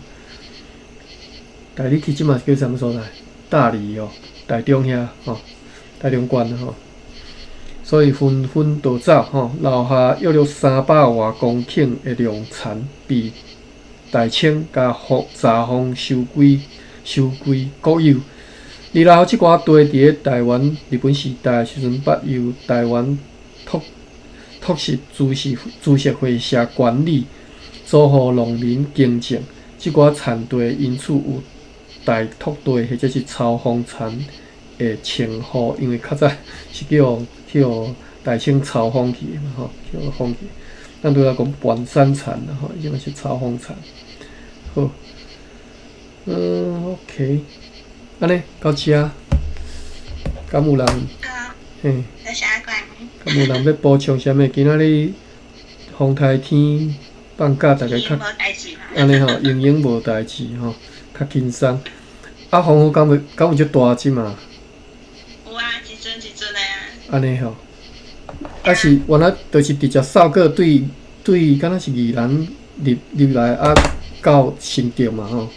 大里去這馬是叫啥物所在？大理哦，台中遐吼，台中縣吼。所以紛紛逃走吼，留下約略300外公頃的農田被大清共查封收歸國有。然後，這寡地佇咧台灣日本時代時陣，捌由台灣託實株式會社管理，租予農民耕種。這寡田地因此有大託地或者是嘲風田的稱呼，因為較早是叫予大清嘲諷去的嘛吼，叫予封去。咱拄仔講半山田啦吼，這嘛是草風田。好，OK，按呢到遮，敢有人？好，嘿，多謝阿關。敢有人欲補充啥物？今仔日風颱天放假，逐家較無代誌嘛。按呢吼，閒閒無代誌吼，較輕鬆。啊，風雨敢有足大這馬？有啊，一陣一陣的啊。按呢吼，啊是原來就是直接掃過對對，敢若是宜蘭入入來啊，到新竹嘛吼，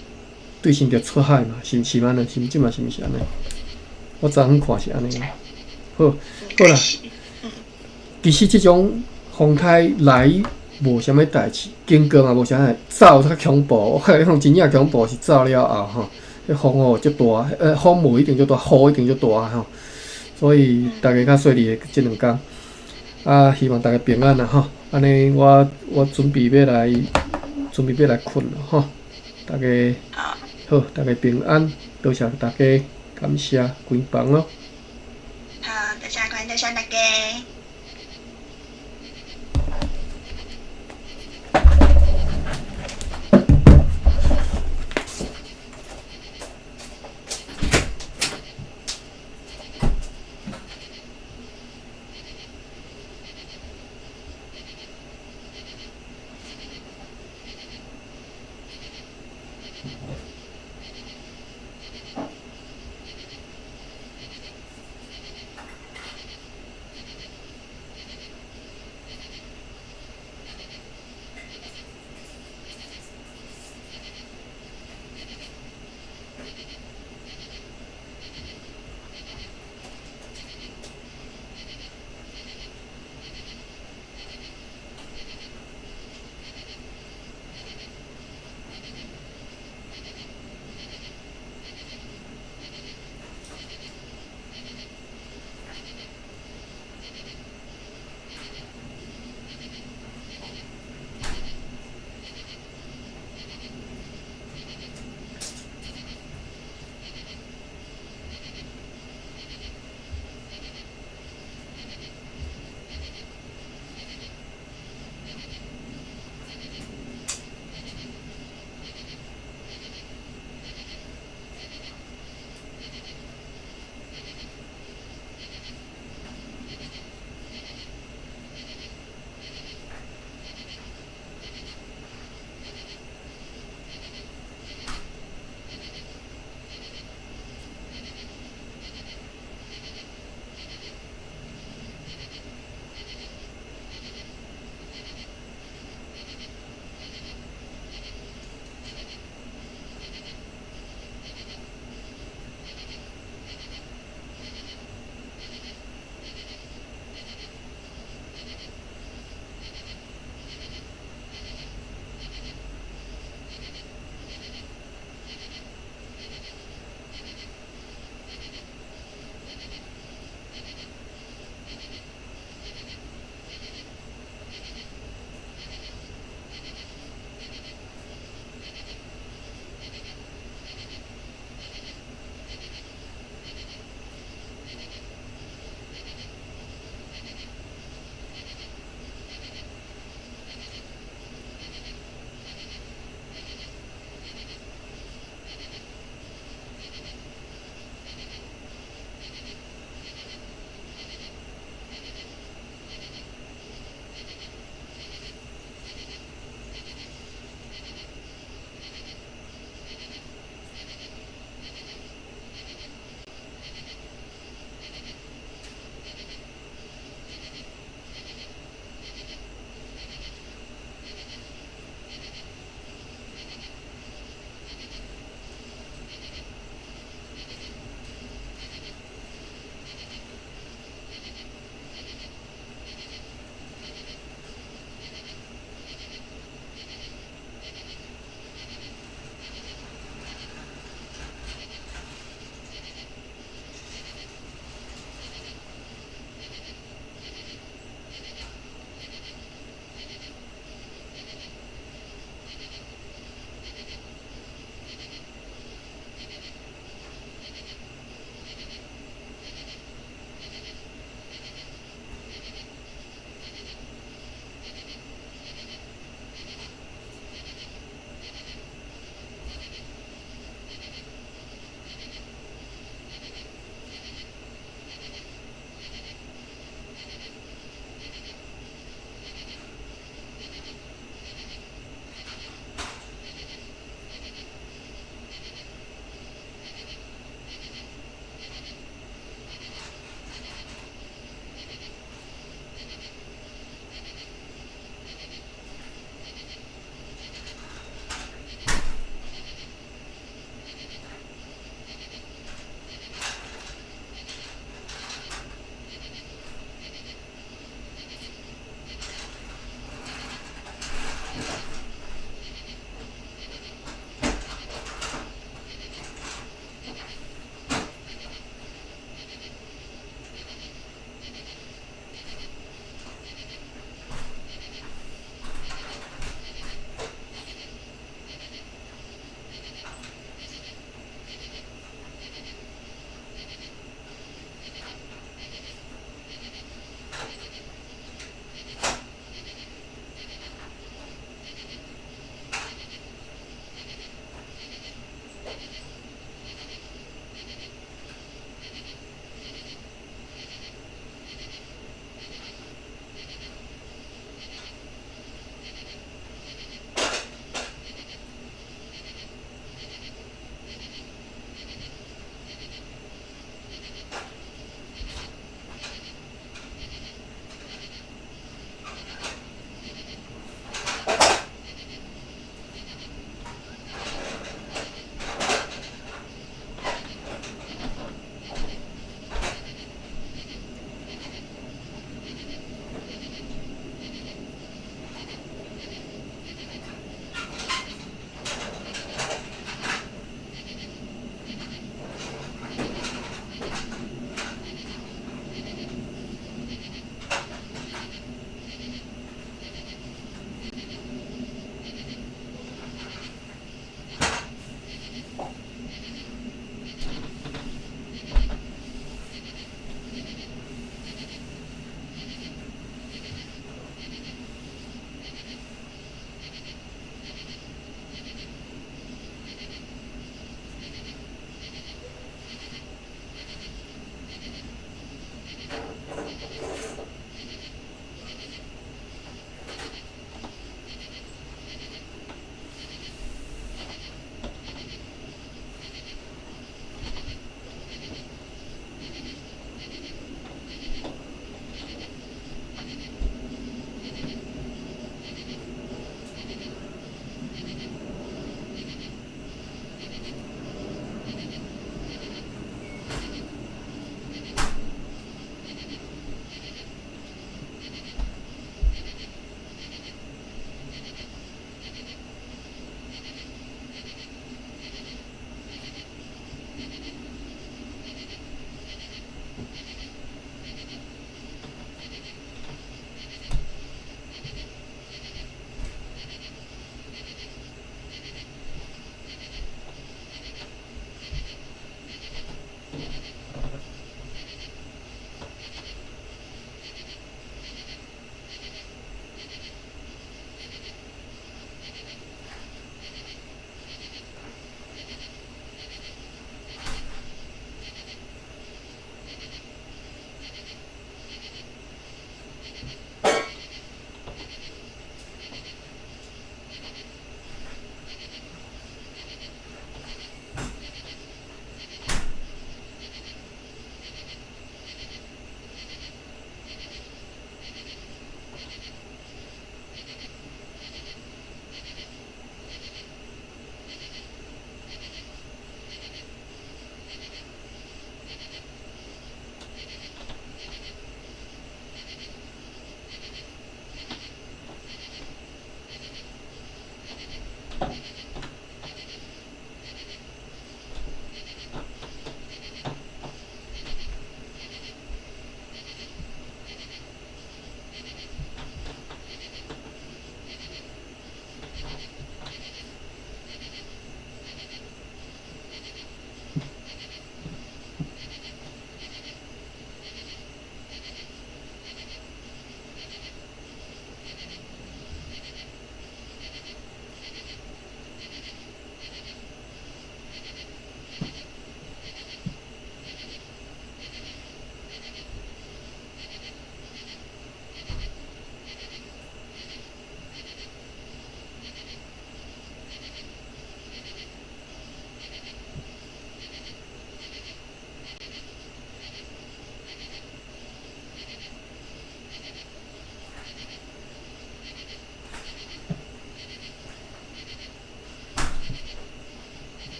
對新竹出海嘛，是是按呢？是這馬是毋是按呢？我昨昏看是按呢。好，好啦。其實這種風颱來無啥物代誌，經過嘛無啥物，走較恐怖。我共你講真正恐怖是走了後吼，彼風雨足大，風無一定足大，雨一定足大吼。所以逐家較細膩的這兩工，啊，希望逐家平安啦吼。按呢，我準備欲來睏囉吼。逐家好，逐家平安，多謝大家，感謝關房囉。好，多謝關，多謝大家。